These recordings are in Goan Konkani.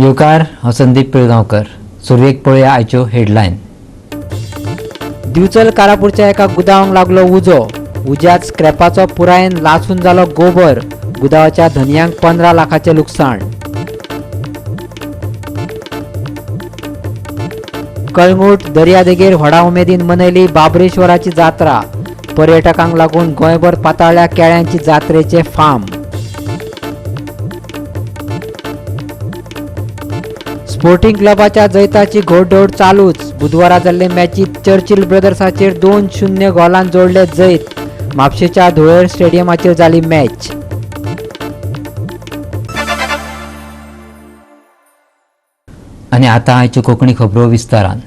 येवकार, हांव संदीप पिळगांवकर. सुरवेक पळोवया आयच्यो हेडलायन. दिवचल कारापूरच्या एका गुदावांक लागलो उजो. उज्यात स्क्रॅपाचो पुरायेन लासून जालो गोबर. गुदावाच्या धनयांक 15 लाखाचें लुकसाण. कळंगूट दर्यादेगेर व्हडा उमेदीन मनयली बाबरेश्वराची जात्रा. पर्यटकांक लागून गोंयभर पाताळ्या केळ्यांची जात्रेचे फार्म. स्पोर्टिंग क्लबाच्या जैताची घोडदौड चालूच. बुधवारा जाल्ले मॅचीत चर्चिल ब्रदर्साचेर 2-0 गोलान जोडले जैत. म्हापशेच्या धुळेर स्टेडियमाचेर जाली मॅच. आनी आतां आयच्यो कोंकणी खबरो विस्तारान.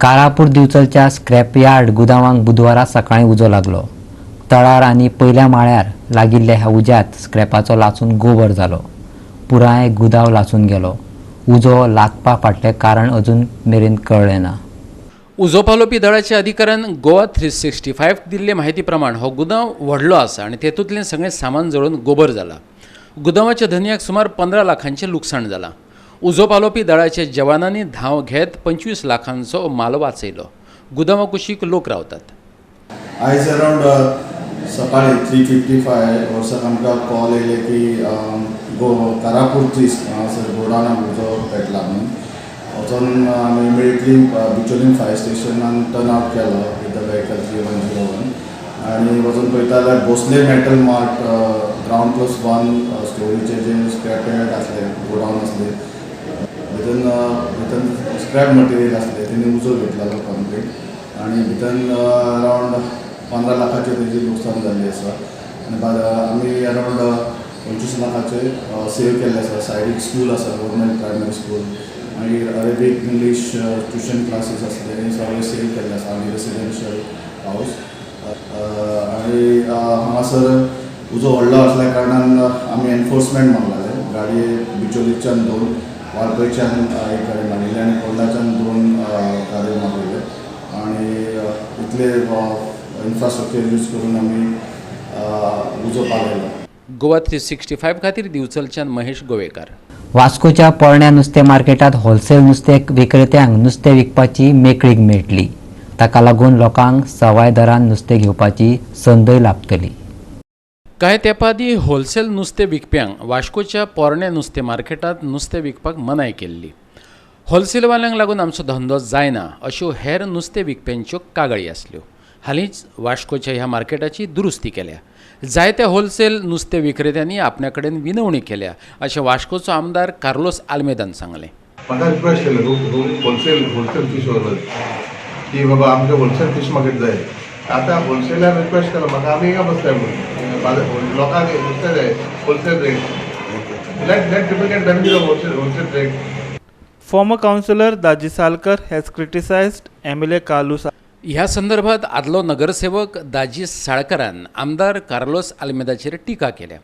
कारापूर दिवचलच्या स्क्रॅप यार्ड गुदावांक बुधवारा सकाळीं उजो लागलो. तळार आनी पयल्या माळ्यार लागिल्ल्या ह्या उज्यांत स्क्रॅपाचो लासून गोबर जालो. पुराय गुदांव लासून गेलो. उजो लागपा फाटलें कारण अजून मेरेन कळ्ळें ना. उजो पालोवपी दळाच्या अधिकाऱ्यान गोवा 365 दिल्ले म्हायती प्रमाण हो गुदांव व्हडलो आसा आनी तेतूंतलें सगळें सामान जळून गोबर जाला. गुदांवाच्या धनयाक सुमार 15 लाखांचें लुकसाण जालां. उजो पालोवपी दळाच्या जवानांनी धांव घेत 25 लाखांचो माल वाचयलो. गुदांवा कुशीक लोक रावतात. आयज अरावंड सकाळी 3:55 वर्साक आमकां कॉल येयले की कारापूर हांगासर गोडावनाक उजो पेटला म्हणून. वचोन आमी इमिडिएटली बिचोलीम फायर स्टेशनान टर्न आवट केलो विथ the vehicle 3101 आनी वचून पळयता जाल्यार भोसले मेटल मार्ट ग्रावंड +1 स्टोरीचे जे स्क्रॅप यार्ड आसले, गोडावन आसले, भितर भितर स्क्रॅप मटेरियल आसले, तेणी उजो घेतलेलो कंप्लीट आनी भितर अरावंड 15 लाखाचें तेजी लुकसाण जाल्ली आसा. आनी आमी अरावंड 25 लाखाचें सेव केल्लें आसा. सायडीक स्कूल आसा, गव्हर्मेंट प्रायमरी स्कूल, मागीर अरेबीक इंग्लीश ट्युशन क्लासीस आसले, हे सगळें सेव केल्लें आसा आनी रेसिडेन्शियल हावस. आनी हांगासर उजो व्हडलो आसल्या कारणान आमी एनफोर्समेंट मागलाले. गाडये बिचोलीच्यान 2, वाळपयच्यान एक गाडी मागिल्ली आनी पोंडाच्यान 2 गाडयो मागयल्यो आनी इतले इन्फ्रास्ट्रक्चर यूज करून आमी उजो पालयलो. गोवा 365 खातीर दिवचलच्यान महेश गोवेकार. वास्कोच्या पोरण्या नुस्तें मार्केटांत होलसेल नुस्तें विक्रेत्यांक नुस्तें विकपाची मेकळीक मेळटली. ताका लागून लोकांक सवाय दरान नुस्तें घेवपाची संदय लाभतली. कांय तेंपा आदीं होलसेल नुस्तें विकप्यांक वास्कोच्या पोरण्या नुस्तें मार्केटांत नुस्तें विकपाक मनाय केल्ली. होलसेलवाल्यांक लागून आमचो धंदो जायना अश्यो हेर नुस्तें विकप्यांच्यो कागाळी आसल्यो. हालींच वास्कोच्या ह्या मार्केटाची दुरुस्ती केल्या. जायत्या होलसेल नुस्तें विक्रेत्यांनी आपल्या कडेन विनवणी केल्या अशें वास्कोचो आमदार कार्लोस आल्मेदान सांगलें. म्हाका रिक्वेस्ट केलें होलसेल फीश ओनर की बाबा आमकां होलसेल फीश मार्केट जाय. आतां होलसेलान रिक्वेस्ट केलो म्हाका, आमी हिंगा बसले म्हणून लोकांक नुस्तें जाय wholesale rate, let people get benefit of wholesale rate. Former councillor Daji Salkar has criticized MLA Carlos ह्या संदर्भात आदलो नगरसेवक दाजी साळकरान आमदार कार्लोस आल्मेदाचेर टिका केल्या.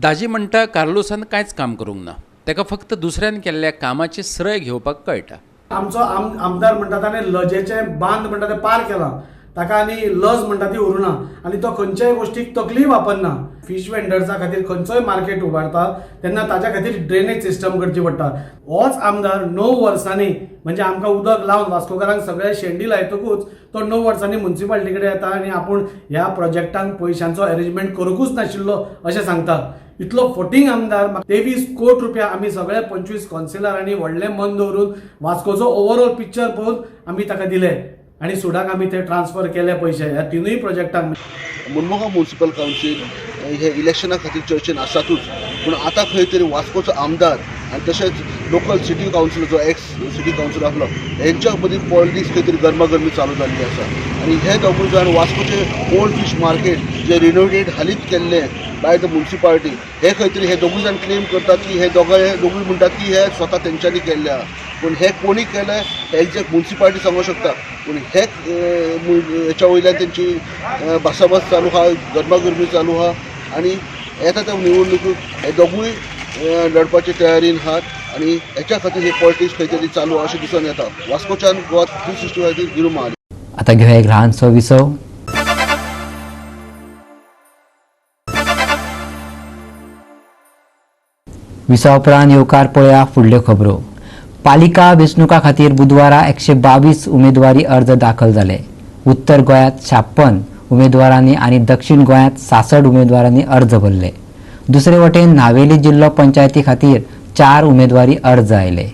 दाजी म्हणटा कार्लोसान कांयच काम करूंक ना, ताका फक्त दुसऱ्यान केल्ल्या कामाचें श्रेय घेवपाक कळटा. आमचो आमदार म्हणटा ताणें लजेचें बांद म्हणटा तें पार केलां. ताका आनी लज म्हणटा ती उरुना आनी तो खंयच्याय गोश्टीक तकली वापरना. फीश वेंडर्सा खातीर खंयचोय मार्केट उबारता तेन्ना ताच्या खातीर ड्रेनेज सिस्टम करची पडटा. होच आमदार 9 वर्सांनी म्हणजे आमकां उदक लावन वास्कोकारांक सगळे शेंडी लायतकूच तो 9 वर्सांनी मुन्सिपालिटी कडेन येता आनी आपूण ह्या प्रोजेक्टांक पयशांचो अरेंजमेंट करूंकूच नाशिल्लो अशें सांगता. इतलो फटींग आमदार. 23 कोटी रुपया आमी सगळे 25 कावन्सिलरांनी व्हडलें मन दवरून वास्कोचो ओवरऑल पिक्चर पळोवन आमी ताका दिले आनी सुडाक आमी ते ट्रान्सफर केले पयशे ह्या तिनूय प्रोजेक्टांक. मनमोगा म्युनिसिपल कावन्सील हे इलेक्शना खातीर चर्चेन आसातूच, पूण आतां खंय तरी वास्कोचो आमदार आनी तशेंच लोकल सिटी कावन्सील जो एक्स सिटी कावन्सील आसलो हेंच्या मदीं पॉलिटिक्स खंय तरी गरमागरमी चालू जाल्ली आसा. आनी हे दोगूय जाण वास्कोचे ओल्ड फीश मार्केट जे रिनोवेटेड हालींच केल्लें बाय the municipality, हे खंय तरी हे दोगूय जाण क्लेम करतात की हे दोगांय हे दोगूय म्हणटात की हे स्वता तेंच्यांनी केल्लें आहा. पूण हे कोणी केलें हे एग्जॅक्ट मुन्सिपालिटी सांगूंक शकता, पूण हे हेच्या वयल्यान तेंची भासाभास चालू आहा, गरमागरमी चालू आहा आनी येता त्या निवडणुकीक हे दोगूय लढपाचे तयारीन आहात आनी हेच्या खातीर हे पॉलिटिक्स खंय तरी चालू अशें दिसून येता. वास्कोच्यान गोवा 360 खातीर गिरू महाली. आतां घेवया एक ल्हानसो विसव. विसा उपरांत येवकार पळया फुडल्यो खबरो. पालिका वेंचणुका खातीर बुधवारा 122 उमेदवारी अर्ज दाखल जाले. उत्तर गोंयांत 56 उमेदवारांनी आनी दक्षिण गोंयांत 66 उमेदवारांनी अर्ज भरले. दुसरे वटेन न्हावेली जिल्लो पंचायती खातीर 4 उमेदवारी अर्ज आयले.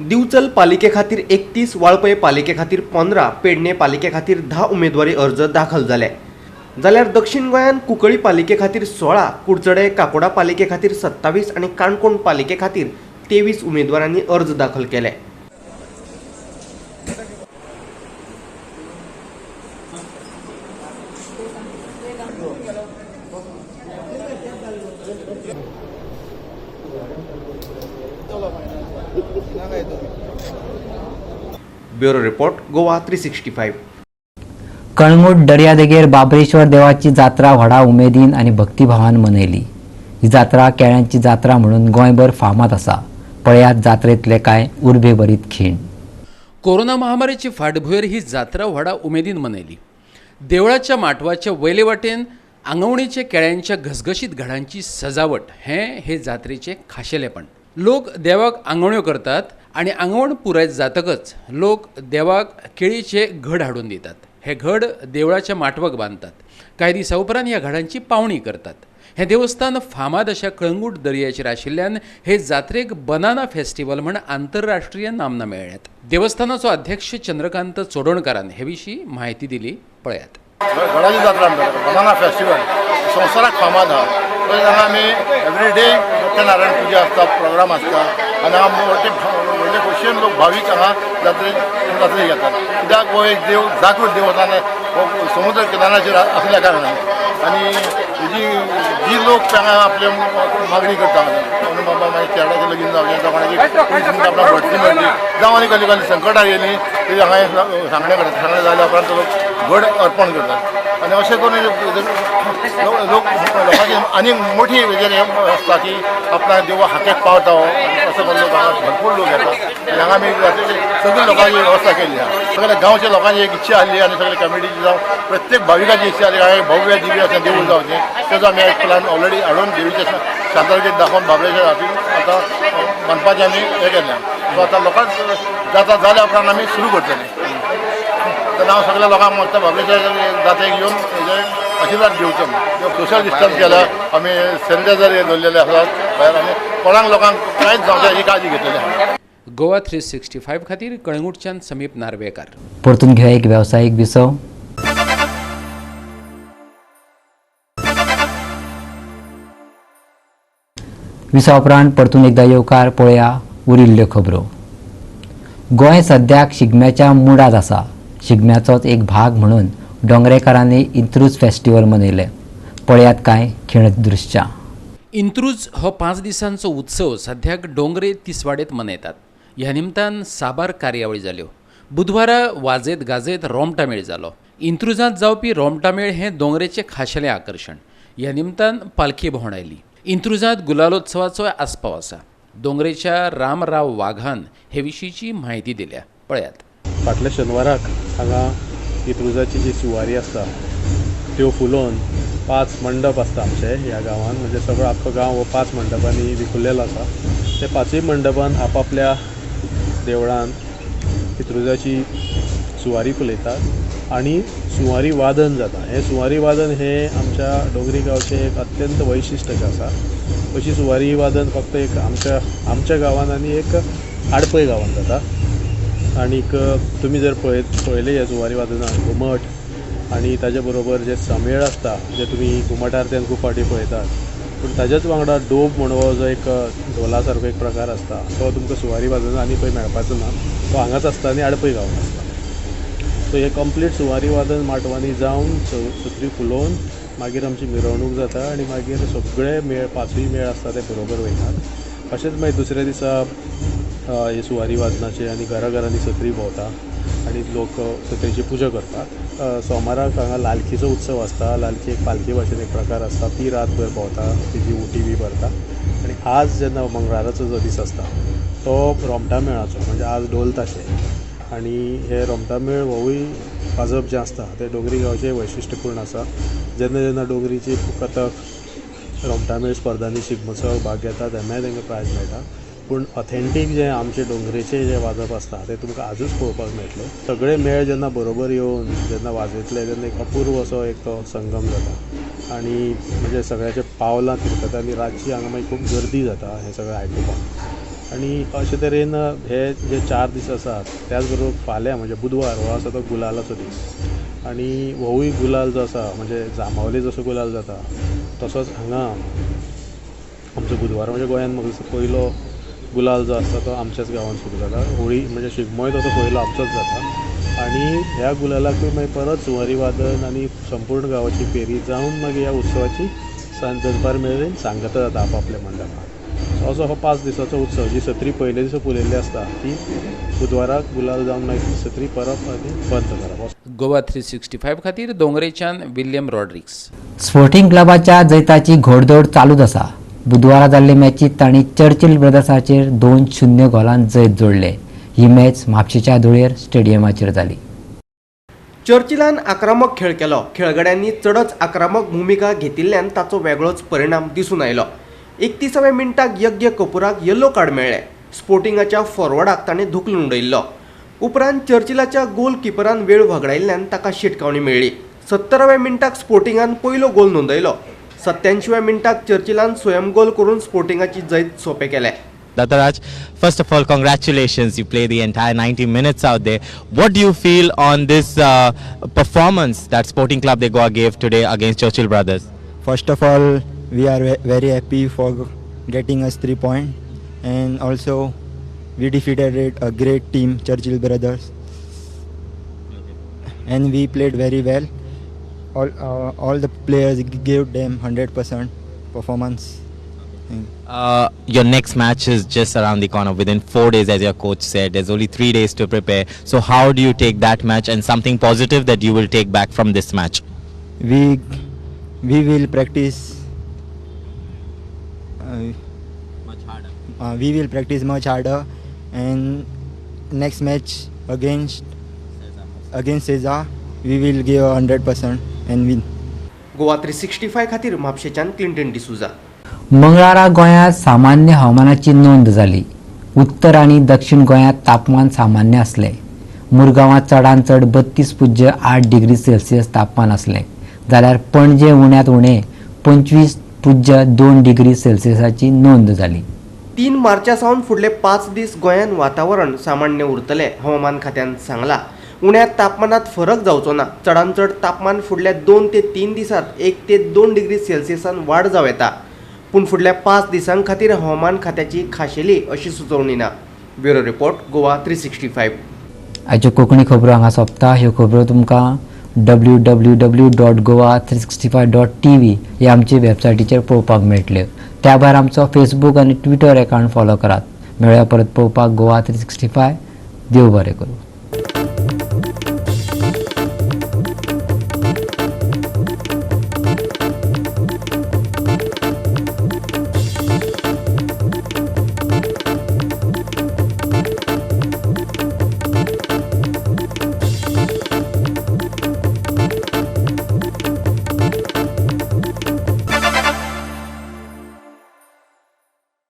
दिवचल पालिके खातीर 31, वाळपय पालिके खातीर 15, पेडणे पालिके खातीर 10 उमेदवारी अर्ज दाखल जाले. जाल्यार दक्षिण गोंयांत कुंकळी पालिके खातीर 16, कुडचडे काकोडा पालिके खातीर 27 आनी काणकोण पालिके खातीर 23 उमेदवारांनी अर्ज दाखल केले. Bureau report, Goa 365. Calangute दर्यादेगेर बाबरेश्वर देवाची जात्रा व्हडा उमेदीन आनी भक्तिभावान मनयली. ही जात्रा केळ्यांची जात्रा म्हणून गोंयभर फामाद आसा. पळयात जात्रेंतले कांय उर्बेभरीत खीण. कोरोना महामारीची फाटभुंयेर ही जात्रा व्हडा उमेदीन मनयली. देवळाच्या माटवाच्या वयले वाटेन आंगवणीचे केळ्यांच्या घसघशीत घडांची सजावट हें हे जात्रेचें खाशेलेपण. लोक देवाक आंगवण्यो करतात आनी आंगवण पुराय जातकच लोक देवाक केळीचे घड हाडून दितात. हे घड देवळाच्या माटवाक बांदतात. कांय दिसां उपरांत ह्या घडांची पावणी करतात. हें देवस्थान फामाद अशा कळंगूट दर्याचेर आशिल्ल्यान हे जात्रेक बनाना फेस्टिवल म्हण आंतरराष्ट्रीय नामना मेळ्ळ्यात. देवस्थानाचो अध्यक्ष चंद्रकांत चोडणकारान हे विशीं म्हायती दिली, पळयात. घडाची जात्रा म्हणटात बनाना फेस्टिवल संवसाराक फामाद आहा. तशेंच हांगा आमी एवरी डे सत्यनारायण पुजा आसता, प्रोग्राम आसता आनी हांगा व्हडले खोशयेन लोक भावीक हांगा जात्रेक येतात. कित्याक हो एक देव जागृत देवस्थान हो समुद्र किनाऱ्याचेर आसल्या कारणान आनी जी जी लोक हांगा आपले मागणी करता म्हणून बाबा मागीर चेड्याचें लगीन जावचें, जावं कोणाची आपणाक भरती मेळटली, जावं आनी कसली कसली संकटां येयलीं ती हांगा सांगणें करतात. सांगणें जाल्या उपरांत लोक घड अर्पण करतात आनी अशें करून लोक लोकांची आनी मोठी हेजेर हें आसता की आपणाक देवा हाकेक पावता हो असो करून लोक हांगा भरपूर लोक येतात. आनी हांगा आमी सगळी लोकांची वेवस्था केल्ली आसा. सगळ्या गांवच्या लोकांची एक इच्छा आसली आनी सगळे कमिटीची जावं प्रत्येक भाविकाची इच्छा आसली हांगा एक भव्य दिव्य अशें देवूळ जावचें. तेजो आमी एक प्लान ऑलरेडी हाडून देवीच्या शांतादुर्गेक दाखोवन बाबरेच्या हातीन आतां बांदपाचें आमी हें केल्लें. सो आतां लोकांक जाता जाल्या उपरांत आमी सुरू करतले. तेन्ना हांव सगळ्या लोकांक मागता बाबरेच्या जात्रेक येवन हेजे आशिर्वाद घेवचो. सोशल डिस्टन्स केला आमी, सॅनिटायझर हे दवरलेले आसात भायर आनी कोणाक लोकांक कांयच जावचें हाची काळजी घेतलेली आसा. गोवा 365 खातीर कळंगूटच्यान समीप नार्वेकार. परतून घेया एक वेवसायीक विसव. विसा उपरांत परतून एकदा येवकार पळया उरिल्ल्यो खबरो. गोंय सद्याक शिगम्याच्या मुडांत आसा. शिगम्याचोच एक भाग म्हणून डोंगरेकारांनी इंत्रूज फेस्टिवल मनयलें. पळयात कांय खीण दृश्यां. इंत्रूज हो 5 दिसांचो उत्सव सद्याक डोंगरे तिसवाडेंत मनयतात. ह्या निमतान साबार कार्यावळी जाल्यो. बुधवारा वाजयत गाजयत रोमटामेळ जालो. इंत्रुजांत जावपी रोमटामेळ हें दोंगरेचें खाशेलें आकर्शण. ह्या निमतान पालखी भोंवडायली. इंत्रुजांत गुलालोत्सवाचो आस्पाव आसा. दोंगरेच्या रामराव वाघान हे विशींची म्हायती दिल्या, पळयात. फाटल्या शेनवाराक हांगा इंत्रुजाची जी सुवारी आसता त्यो फुलोवन 5 मंडप आसता आमचे ह्या गांवान, म्हणजे सगळो आख्खो गांव हो 5 मंडपांनी विखुरलेलो आसा. ते 5 मंडपान आपापल्या देवळान इंत्रुजाची सुवारी फुलयतात आनी सुवारी वादन जाता. हें सुवारी वादन हें आमच्या डोंगरी गांवचें एक अत्यंत वैशिश्ट अशें आसा. अशी सुवारी वादन फक्त एक आमच्या आमच्या गांवान आनी एक आडपय गांवान जाता. आनीक तुमी जर पळयलें ह्या सुवारी वादनाक घुमट आनी ताजे बरोबर जे समेळ आसता जे तुमी घुमटार तेन खूब फावटी पळयतात, पूण ताज्याच वांगडा डोब म्हण हो जो एक ढोला सारको एक प्रकार आसता तो तुमकां सुवारी वादनाक आनी खंय मेळपाचो ना. तो हांगाच आसता आनी आडपय गांवान आसता. सो हे कंप्लीट सुवारी वादन माटवांनी जावन सत्री फुलोवन मागीर आमची मिरवणूक जाता आनी मागीर सगळे मेळ 5 मेळ आसता ते बरोबर वयतात. अशेंच मागीर दुसऱ्या दिसा हे सुवारी वादनाचे आनी घरा घरांनी सत्री भोंवता आनी लोक सत्रेची पुजा करतात. सोमाराक हांगा लालखीचो उत्सव आसता. लालखी एक पालखी भाशेन एक प्रकार आसता, ती रातभर भोंवता, तिजी उटी बी भरता. आनी आज जेन्ना मंगळाराचो जो दीस आसता तो रोमटामेळाचो, म्हणजे आज ढोल ताशे आनी हे रोमटामेळ होवूय वाजप जें आसता तें डोंगरी गांवचें वैशिश्टपूर्ण आसा. जेन्ना जेन्ना डोंगरीची कथक रोमटामेळ स्पर्धांनी शिगमोत्सवाक भाग घेता तेन्नाय तांकां प्रायज मेळटा. पूण ऑथेंटीक जें आमचे डोंगरेचें जें वाजप आसता तें तुमकां आजूच पळोवपाक मेळटलें. सगळे मेळ जेन्ना बरोबर येवन जेन्ना वाजयतले तेन्ना एक अपूर्व असो एक तो संगम जाता आनी म्हणजे सगळ्याचे पावलां थिरकता आनी रातची हांगा मागीर खूब गर्दी जाता हें सगळें आयकुपाक. आनी अशे तरेन हे जे 4 दीस आसात त्याच बरोबर फाल्यां म्हणजे बुधवार हो आसा तो गुलालाचो दीस आनी होवूय गुलाल जो आसा म्हणजे जांबावले जसो गुलाल जाता तसोच हांगा आमचो बुधवार म्हणजे गोंयांत म्हाका दिसता पयलो गुलाल जो आसता तो आमच्याच गांवांत सुरू जाता. होळी म्हणजे शिगमोय तसो पयलो आमचोच जाता आनी ह्या गुलालाकूय मागीर परत सुवारी वादन आनी संपूर्ण गांवाची फेरी जावन मागीर ह्या उत्सवाची दनपार मेरेन सांगता जाता आपापल्या मंडपान. सो असो हो 5 दिसाचो उत्सव. जी सत्री पयले दिसा फुलयल्ली आसता ती बुधवाराक गुलाल जावन मागीर ती सत्री परत आनी बंद करप. गोवा 365 खातीर दोंगरेच्यान विल्यम रॉड्रिक्स. स्पोर्टिंग क्लबाच्या जैताची घोडदौड चालूच आसा. बुधवारा जाल्ले मॅचीत तांणी चर्चिल ब्रदर्साचेर 2-0 गोलान जैत जोडले. ही मॅच म्हापशेच्या धुळेर स्टेडियमाचेर जाली. चर्चिलान आक्रमक खेळ केलो. खेळगड्यांनी चडच आक्रमक भुमिका घेतिल्ल्यान ताचो वेगळोच परिणाम दिसून आयलो. 31व्या मिनटाक यज्ञ कपुराक येलो कार्ड मेळ्ळें. स्पोर्टिंगाच्या फॉरवर्डाक ताणें धुकलून उडयल्लो. उपरांत चर्चिलाच्या गोल किपरान वेळ वगडायिल्ल्यान ताका शिटकावणी मेळ्ळी. 70व्या मिनटाक स्पोर्टिंगान पयलो गोल नोंदयलो. 87व्या मिनटाक चर्चिलान स्वयं गोल करून स्पोर्टिंगाची जैत सोंपें केलें. Dattaraj, first of all, congratulations. You played the entire 90 minutes out there. What do you feel on this performance that Sporting Club de Goa gave today against Churchill Brothers? First of all, we are very happy for getting us 3 points, and also we defeated a great team, Churchill Brothers, and we played very well. All the players gave them 100% performance. Your next match is just around the corner within 4 days, as your coach said. There's only 3 days to prepare. So how do you take that match, and something positive that you will take back from this match? We will practice much harder. We will practice much harder, and next match against Cesar, we will give 100% and win. Goa 365 खातीर म्हापशेच्यान क्लिंटन डिसुजा. मंगळारा गोंयांत सामान्य हवामानाची नोंद जाली. उत्तर आनी दक्षिण गोंयांत तापमान सामान्य आसलें. मुरगांवांत चडांत चड 32.8 डिग्री सेल्सियस तापमान आसलें, जाल्यार पणजे उण्यांत उणें 25.2 डिग्री सेल्सियसाची नोंद जाली. 3 मार्चा सावन फुडले 5 दीस गोंयांत वातावरण सामान्य उरतलें हवामान खात्यान सांगलां. उण्या तापमानात फरक जावचो ना. चडांत चड तापमान फुडल्या 2 ते 3 दिसांत 1 ते 2 डिग्री सेल्सियसान वाड जावं येता. पूण फुडल्या 5 दिसां खातीर हवामान खात्याची खाशेली अशी सुचोवणी ना. Bureau report, Goa 365. आयच्यो कोंकणी खबरो हांगा सोंपता. ह्यो खबरो तुमकां www.goa365.tv ह्या आमचे वेबसायटीचेर पळोवपाक मेळटल्यो. त्या भायर आमचो फेसबूक आनी ट्विटर एकावंट फॉलो करात. मेळया परत पळोवपाक गोवा 365. देव बरें करूं.